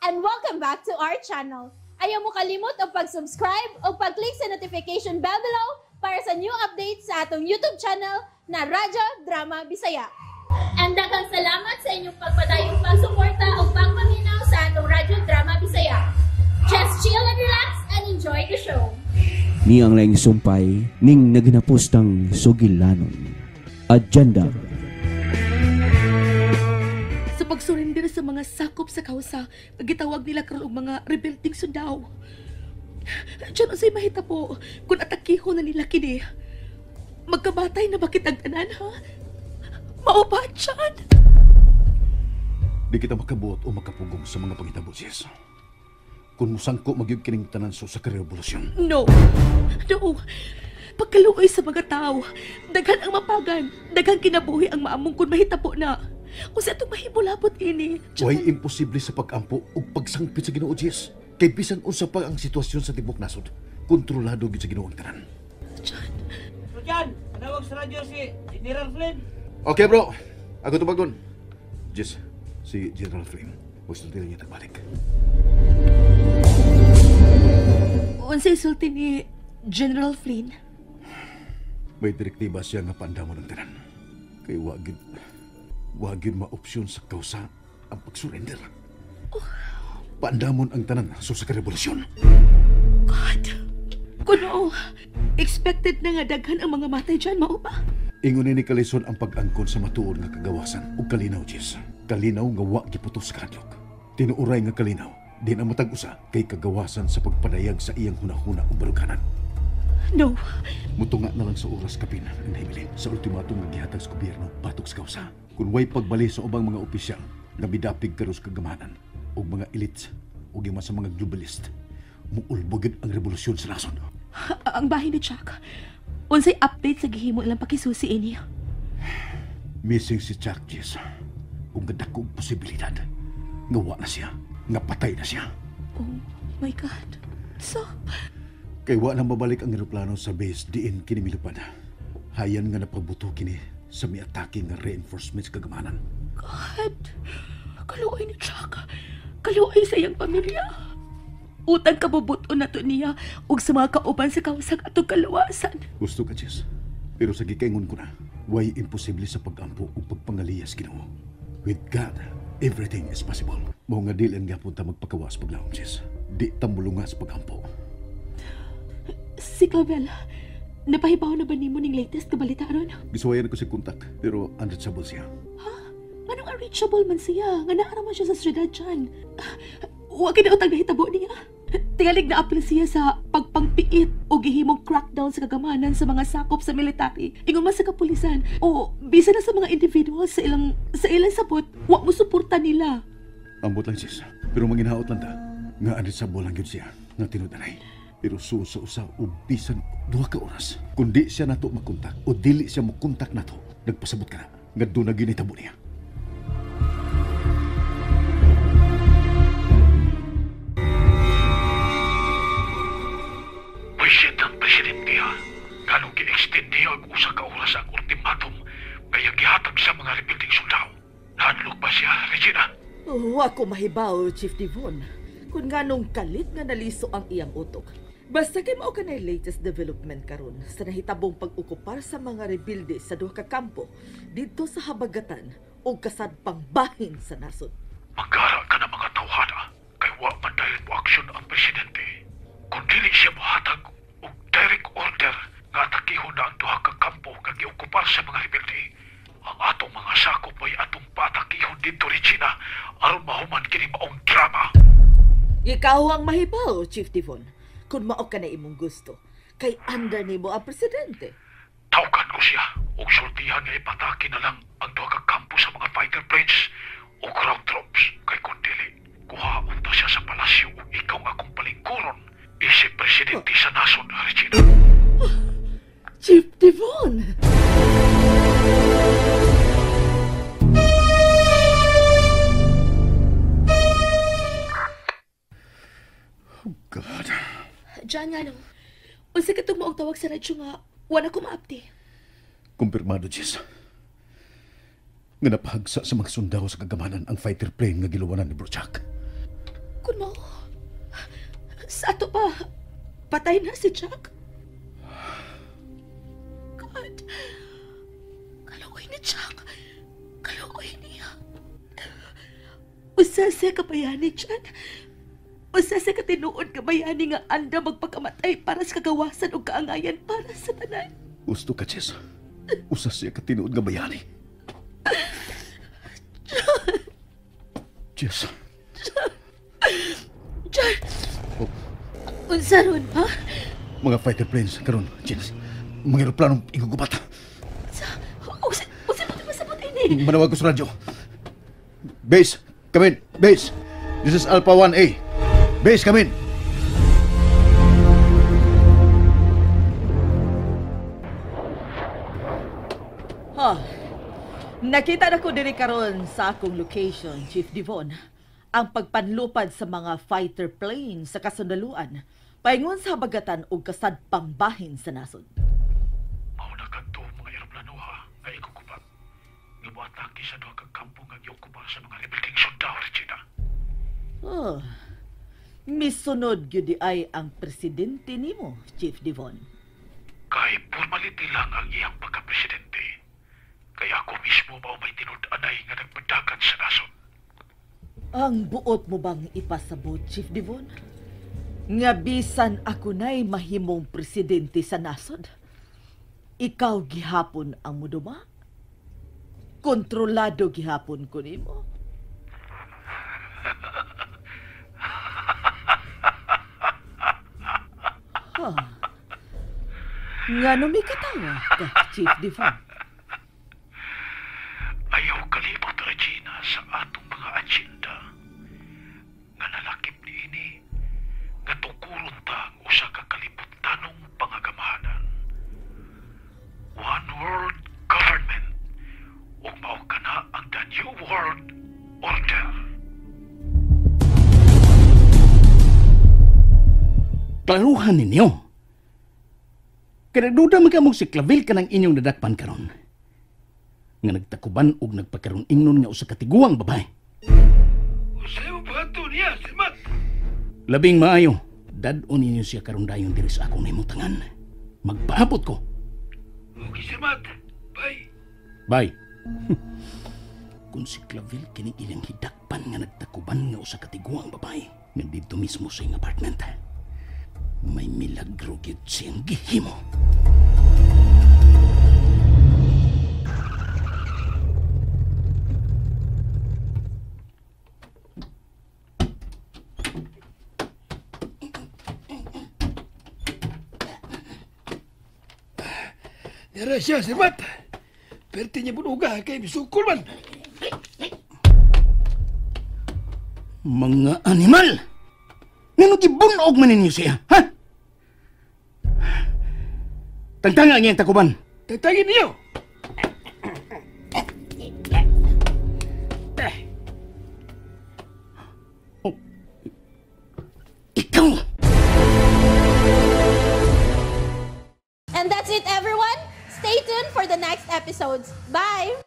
And welcome back to our channel. Ayaw mo kalimot og pag-subscribe o pag-click sa notification bell below para sa new updates sa atong YouTube channel na Radyo Drama Bisaya. And daghang salamat sa inyong pagpadayong pagsuporta o pagpaminaw sa atong Radyo Drama Bisaya. Just chill and relax and enjoy the show. Ni ang laing sumpay ning naginapustang sugilanon. Agenda. Sa pagsurrender sa mga sakop sa kausa, gitawag nila karon og mga rebeldeng sundao. Diyan unsay mahitabo kung atakihon na nila kini. Magkabatay na ba kitag tanan, ha? Mao ba, John? Di kita makabuot o makapugong sa mga pangitabo, sis. Kung musangko magyud kining tanan sa revolusyon. No. No. Pagkaluoy sa mga tao, daghan ang mapagan, daghan kinabuhi ang maamong kung mahitabo na. Kung sa itong mahimulabot ini, John. Way imposible sa pag-ampo o pagsangpit sa Ginoo, Jess. Kay bisan unsa pa ang sitwasyon sa tibok nasod, kontrolado gyud sa Ginoo ang tanan. John. So John, panawag sa radyo si General Flynn. Okay, bro. Ako tubagon. Jess, si General Flynn. Gusto nila niya tagbalik. Unsay sulti ni General Flynn? May direktiba siya nga paandamon ang tanan. Kay wa gyud ma-opsyon sa kausa ang pag-surrender. Oh. Paandamon ang tanan so sa revolusyon. God! Kuno, expected na nga daghan ang mga matay dyan, mao ba? Ingon ni Kalison ang pag-angkon sa matuod nga kagawasan ug kalinaw, Jess. Kalinaw nga wa giputos sa kadlok. Tinuuray nga kalinaw, di na matag usa kay kagawasan sa pagpadayag sa iyang hunahuna ug baluganan. No. Mutunga na lang sa oras kapin ang nahibilin sa ultimatum nga gihatag sa gobyerno batok sa kausa. Kung way pagbali sa ubang mga opisyal nga midapig karon sa kagamanan ug mga elites ug yung sa mga globalist, muulbog ang revolusyon sa nasod. Ang bahin ni Chuck, unsay update sa gihimo ilang pakisusi ini? Missing si Chuck, Jess. Ug gadako og posibilidad nga wa na siya, nga patay na siya. Oh my God. So, kay wa na mabalik ang eroplano sa base diin kini milupad. Hayan nga napagbuto kini sa miatake nga reinforcements kagamanan. God, kaluoy ni Chuck. Kaluoy sa iyang pamilya. Utang kabubuton na to niya ug sa mga kauban sa kausag atong kaluwasan. Gusto ka, Jess. Pero sa gikaingon ko na, way imposible sa pag-ampo ug pagpangaliyas Ginoo. With God, everything is possible. Mao nga dili ang gyapon ta magpakawas paglahom, Jess. Di ta mulunga sa pag-ampo. Si Clavel, napahibaw na ba nimo ning latest kabalita ron? Gisuwayan ko si kontak, pero unreachable siya. Ha? Nganong unreachable man siya? Nga naa man siya sa syudad dyan. Wa kinautang nahitabo niya. Tingalig na apil siya sa pagpangpiit o gihimong crackdown sa kagamanan sa mga sakop sa military. Ingon man sa kapulisan o bisa na sa mga individual sa ilang sabot, wa mo suporta nila. Ambot lang, sis. Pero manginaot lang ta. Nga unreachable lang yun siya nga tinud-anay. Pero sa usa o bisan 2 ka oras, kung di siya nato makontak o dili siya makontak nato, nagpasabot ka na. Nga doon na ginitabo niya. Pwisit ang presidente ha. Ganong gi-extend niya ang usa ka oras ang ultimatum ngayang gihatag sa mga rebuilding sundao. Nahadlok ba siya, Regina? Oh, ako mahibaw, Chief Devon. Kung nganong kalit nga naliso ang iyang utok. Basta kay mao kanay latest development karon sa nahitabong pag-okupar sa mga rebelde sa duha ka kampo didto sa habagatan ug kasadpang bahin sa nasod. Magara ka na mga tawhana kay wa man dayon mo aksyon ang presidente. Kung dili siya mohatag og direct order nga atakihon na ang duha ka kampo nga giokupar sa mga rebelde, ang atong mga sakop ay atong paatakihon didto, Regina, aron mahuman kini maong drama. Ikaw ang mahibaw, Chief Devon. Kung mao ka na imong gusto, kay under nimo ang presidente. Tawgan ko siya og sultihan nga ipatake na lang ang duha ka kampo sa mga fighter planes o ground troops. Kay kung dili, kuhaon ta siya sa palasyo ug ikaw ang akong palingkuron isip presidente sa nasod, Regina. Chief Devon! Oh God. Diyan nga no. Unsa katong maong tawag sa radyo nga wala ko maapti. Kumpirmado, Jess. Nga napahagsa sa mga sundao sa kagamanan ang fighter plane nga giluwanan ni Bro Jack. Kun mao, sa ato pa, patay na si Jack. God, kaluoy ni Jack. Kaluoy niya. Usa siya kabayani, John. Usa siya katinuod kabayani nga anda magpakamatay para sa kagawasan o kaangayan para sa tanan. Gusto ka, Jess. Usa siya katinuod nga bayani. Jess. John! Oh. Unsa ron, ha? Mga fighter planes karon, Jess. Mga eroplanong igugubat. Sa, unsa mo masabot ini? Manawag ko sa radyo. Base, come in. Base. This is Alpha 1A. Base, come in. Ha. Nakita na ko diri karon sa akong location, Chief Devon, ang pagpanlupad sa mga fighter plane sa kasundaluan paingon sa habagatan og kasadpang bahin sa nasod. Mao na kadto mga eroplano ha nga igugubat. Nga moatake sa duha ka kampo nga giokupar sa mga rebeldeng sundao, Regina. Oh. Misunod gyud di ay ang presidente nimo, Chief Devon. Kay formality lang ang iyang pagka-presidente. Kaya ako mismo mao may tinud-anay nga nagpadagan sa nasod. Ang buot mo bang ipasabot, Chief Devon? Nga bisan ako na'y mahimong presidente sa nasod, ikaw gihapon ang muduma? Kontrolado gihapon ko nimo? Ha. Nga may katawa ka, Chief Devon. Ayaw kalimot, Regina, sa atong mga agenda. Nga nalakip niini, nga tukuron ta ang usa ka kalibutanong pangagamahanan. One World Government, ug mao kana ang the New World Order. Klaruhan ninyo. Kaya nagduda man ka mong si Clavel ka ng inyong nadakpan karon. Nga nagtakuban og nagpakaroon ingnon nga usa ka tiguang babae. Usay mo ba ito niya, Sir Matt? Labing maayo, dad-on ninyo siya karon dayon diri sa akong nahimutangan. Magpaabot ko. Okay, Sir Matt. Bye. Bye. Kung si Clavel kini ilang hidakpan nga nagtakuban nga usa ka tiguang babae nga didto mismo sa iyang apartment. May milagro gyud siyang gihimo. Dara siya, Sir Matt. Perte niya bunuga kay misukol man. Mga animal! Ngano gibunog man ninyo siya, ha? Tangtanga ang iyang takuban. Tangtangin niyo! Oh. Ikaw! And that's it, everyone. Stay tuned for the next episodes. Bye!